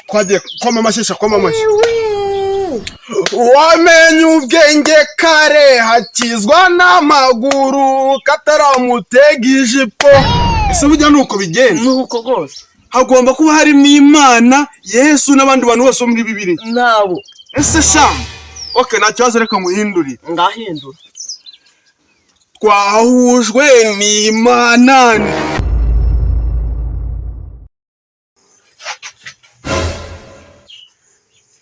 Twagiye koma amashyi, koma amashyi. Wamenye ubwenge kare, hakizwa n'amaguru kataramutega ijipo. Ese burya ni uko bigenda? Nuko rwose. Hagomba kuba harimo Imana, Yesu n'abandi bantu bose bo muri Bibiliya? Nabo. Ese sha, okay, nta kibazo, reka muhindurire. Ngahindura. Twahujwe n'Imana.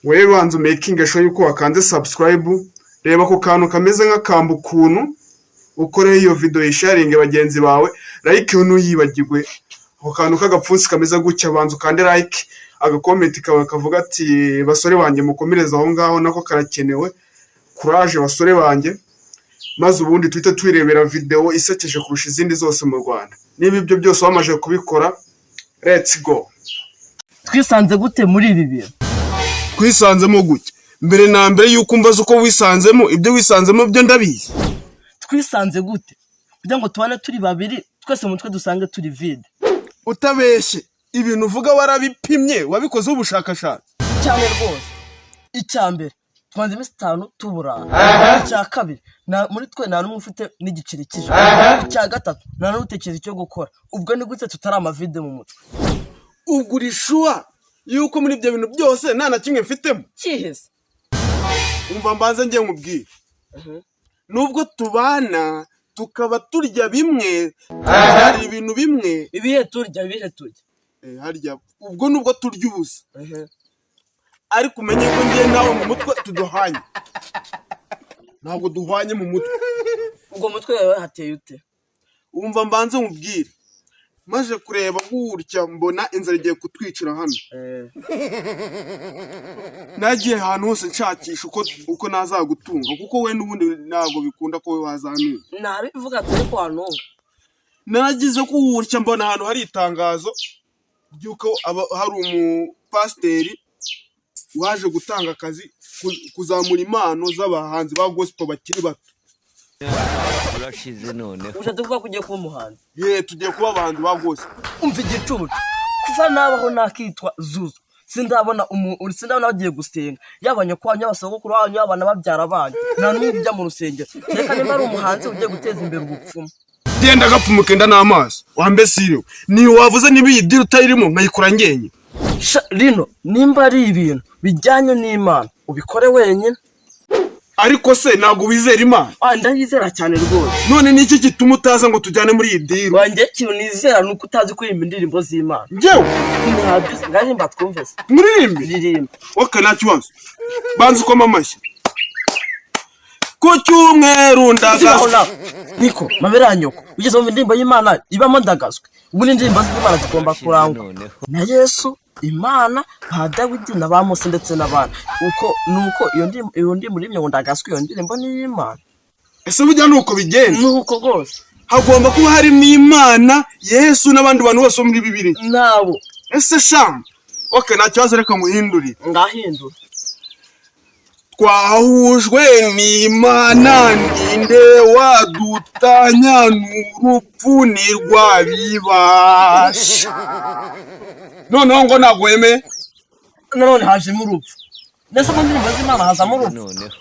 Wewe banza umakinge sure yuko wakanze subscribe. Reba ku kantu kameze nk'akamba ukuntu, ukoreho iyo video, yisharinge bagenzi bawe. Like ntuyibagirwe, ako kantu k'agapfunsi kameze gutya, banza ukande like. Agacomment kawe kavuga ati: "Basore banjye, mukomereze aho ngaho," nako karakenewe. Courage basore banjye. Maze ubundi tuhite twirebera video isekeje kurusha izindi zose mu Rwanda. Niba ibyo byose wamaze kubikora, let's go. Twisanze gute muri ibi bintu? Twisanzemo gutya? Mbere na mbere yuko umbaza uko wisanzemo, ibyo wisanzemo byo ndabizi. Twisanze gute kugira ngo tubane turi babiri, twese mu mutwe dusange turi vide? Utabeshye, ibintu uvuga warabipimye, wabikozeho ubushakashatsi? Cyane rwose. Icya mbere, tumaze iminsi 5 tuburana. Icya kabiri, muri twe nta n'umwe ufite n'igiceri cy'ijana. Icya gatatu, nta n'umwe utekereza icyo gukora. Ubwo ni gute tutari amavide mu mutwe? Ugura ishuwa yuko muri ibyo bintu byose nta na kimwe mfitemo? Cyihese? Umva, mbanze ngiye nkubwire: nubwo tubana, tukaba turya bimwe, hari ibintu bimwe. Ibihe turya, ibihe turya? Harya ubwo nubwo turya ubusa, ariko umenye ko ngiye nawe mu mutwe tuduhanye, ntabwo duhwanye mu mutwe. Ubwo mutwe wawe hateye ute? Wumva, mbanze nkubwire: maze kureba gutya mbona inzara igiye kutwicira hano. Nagiye ahantu hose nshakisha uko nazagutunga, kuko we n'ubundi ntabwo bikunda ko we wazantunga. Nabivuga turi ko wantunga. Nagize gutya mbona ahantu hari itangazo ry'uko hari umupasiteri waje gutanga akazi, kuzamura impano z'abahanzi ba gospel bakiri bato. Urashize noneho. Ushatse kuvuga ko ugiye kuba umuhanzi? Ye, tugiye kuba abahanzi ba gospel. Umva igicucu! Kuva nabaho nakitwa Zuzu, sindabona umuntu, sindabona bagiye gusenga. Yaba nyoko wanyu, yaba sogokuru wanyu, yaba na babyara banyu, nta n'umwe ujya mu rusengero. Reka nimba ari umuhanzi ugiye guteza imbere ubupfumu. Genda gapfumuka inda n'amaso wambesiriwe. Ni wavuze niba iyi deal utayirimo nkayikora ngenye. Sha rino, nimba ari ibintu bijyanye n'Imana, ubikore wenyine. Ariko se ntabwo wizera Imana? Ah, ndayizera cyane rwose. None ni iki gituma utaza ngo tujyane muri iyi deal? Wanjye ikintu nizera ni uko utazi kuririmba indirimbo z'Imana. Njyewe? Ntabyo uzi. Ngaririmba twumve se. Muririmbe? Ririmba. Okay, nta kibazo. Banza ukoma amashyi ku cyumweru. Zibaho. Ndagaza. Nawe niko mabere ya nyoko, ugeze mu ndirimbo y'Imana ibamo ndagazwe. Ubu n'indirimbo z'Imana zigomba kurangwa noneho. na Yesu, Imana, ba Dawidi na ba Mose ndetse n'abandi. Uko nuko iyo ndirimbo, iyo ndirimbo uririmye ngo ndagaswe, iyo ndirimbo ni iy'Imana? Ese burya ni uko bigenda? Nuko rwose. Hagomba kuba harimo Imana, Yesu n'abandi bantu bose bo muri Bibiliya? Nabo. Ese sha, okay, nta kibazo, reka muhindurire. Ngahindura. Twahujwe n'Imana, ninde wadutanya? N'urupfu ntirwabibasha. Noneho ngo ntabwo wemeye? Nanone hajemo urupfu. Ndetse mu ndirimbo z'Imana hazamo urupfu? Noneho.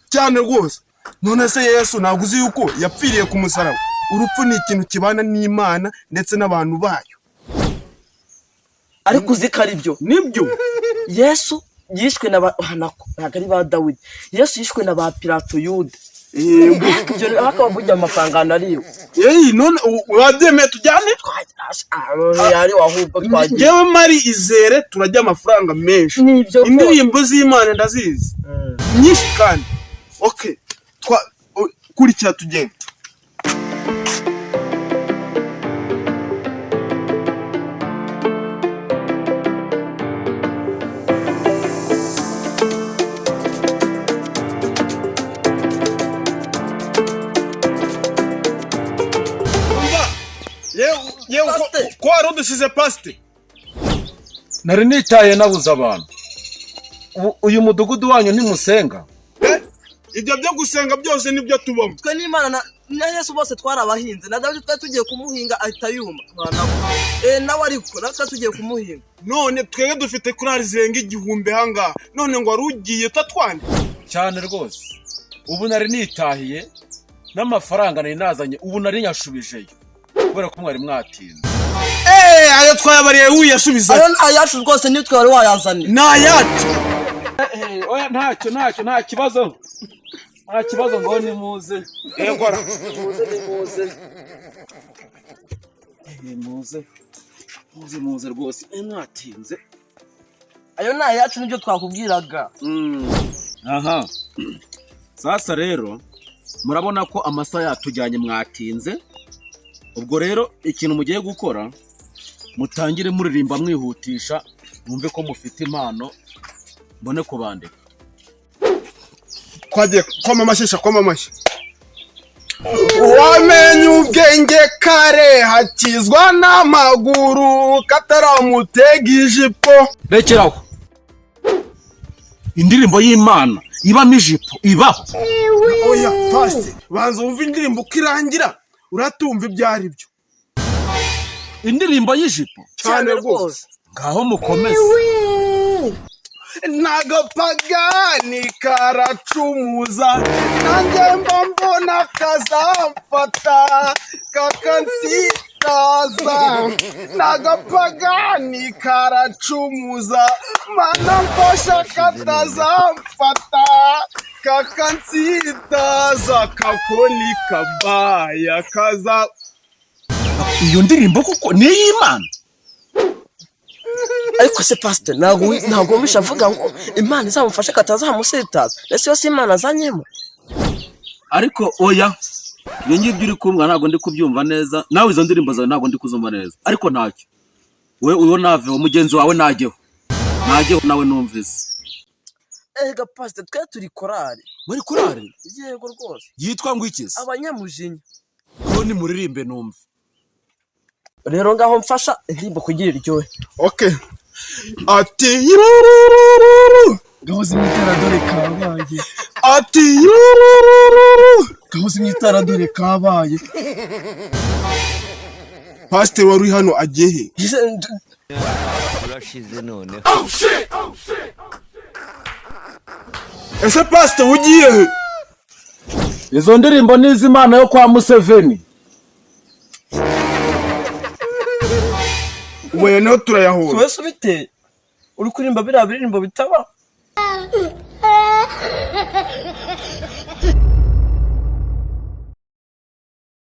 Cyane rwose. None se Yesu ntabwo uzi yuko yapfiriye ku musaraba? Urupfu ni ikintu kibana n'Imana ndetse n'abantu bayo. Ariko uzi ko ari byo? Nibyo. Yesu yishwe na ba, ah, nako ntabwo ari ba Dawidi. Yesu yishwe na ba Pilato, Yuda. Yego. Ibyo bakaba burya amafaranga ariwe. Eyi, none wabyemeye tujyane? Yari ahubwo twagiye. Njyewe mari izere turajya amafaranga menshi. Nibyo rwose. Indirimbo z'Imana ndazizi nyinshi kandi. Okay, twa kurikira tugenda. Umva, yewe Pasite. ko wari udusize, pasite? Nari nitaye nabuze abantu. Ubu uyu mudugudu wanyu ntimusenga? Eh, ibyo byo gusenga byose nibyo tubamo. Twe n'Imana Na Yesu bose twarabahinze. Na Dawidi twari tugiye kumuhinga ahita yuma. Eh, nawe ariko nawe twari tugiye kumuhinga. None twebwe dufite korali zirenga 1000 ahangaha, none ngo wari ugiye utatwandika. Cyane rwose, ubu nari nitahiye n'amafaranga nari nazanye, ubu nari nyashubijeyo kubera ko mwari mwatinze. Eee, ayo twayabariye wiyasubiza. Ayo ni ayacu rwose, nitwe wari wayazanye. Ni ayacu. Oya, ntacyo, ntacyo, nta kibazo, nta kibazo, ngo nimuze. Yego. Muze, nimuze. Muze, muze, muze rwose. Mwatinze. Ayo ni ayacu, nibyo twakubwiraga. Aha sasa rero murabona ko amasaha yatujyanye, mwatinze. Ubwo rero ikintu mugiye gukora, mutangire muririmba mwihutisha, mwumve ko mufite impano, mbone kubandika. Twagiye, koma amashyi sha, koma amashyi. Wamenye ubwenge kare hakizwa n'amaguru kataramutega ijipo. Rekeraho! Indirimbo y'Imana ibamo ijipo ibaho? Oya pasi, banza wumve indirimbo uko irangira, uratumva ibyo ari byo. Indirimbo y'ijipo? Cyane rwose. Ngaho mukomeze. N'agapagani karacumuza, nanjye mba mbona kazamfata kakansitaza. N'agapagani karacumuza, mana mfasha katazamfata kakansitaza, kakoni kabaya kaza. Iyo ndirimbo kuko ni iy'Imana? Ariko se pasiteri, ntabwo wumvishe avuga ngo Imana izamufashe katazamusitaza? Ese yose Imana azanyemo? Ariko oya, ibyo ngibyo uri kumva ntabwo ndi kubyumva neza. Nawe izo ndirimbo zawe ntabwo ndi kuzumva neza, ariko ntacyo. We uwo naveho, mugenzi wawe najyeho, najyeho nawe numvise. Ega pasiteri, twe turi korari. Muri korari? Yego rwose. Yitwa ngo iki se? Abanyamujinya. Ko nimuririmbe numve. Rero ngaho mfasha indirimbo kugira iryohe. Okay, ati yururururu. Gahoze mu itara dore kabaye. Ati yururururu. Gahoze mu itara dore kabaye. Pasiteri wari uri hano agiye he? Urashize noneho. Ese pasiteri, ugiye he? Izo ndirimbo ni iz'Imana yo kwa Museveni. Ubu niho turayahura. Wese ubiteye uri kuririmba biriya biririmbo bitaba.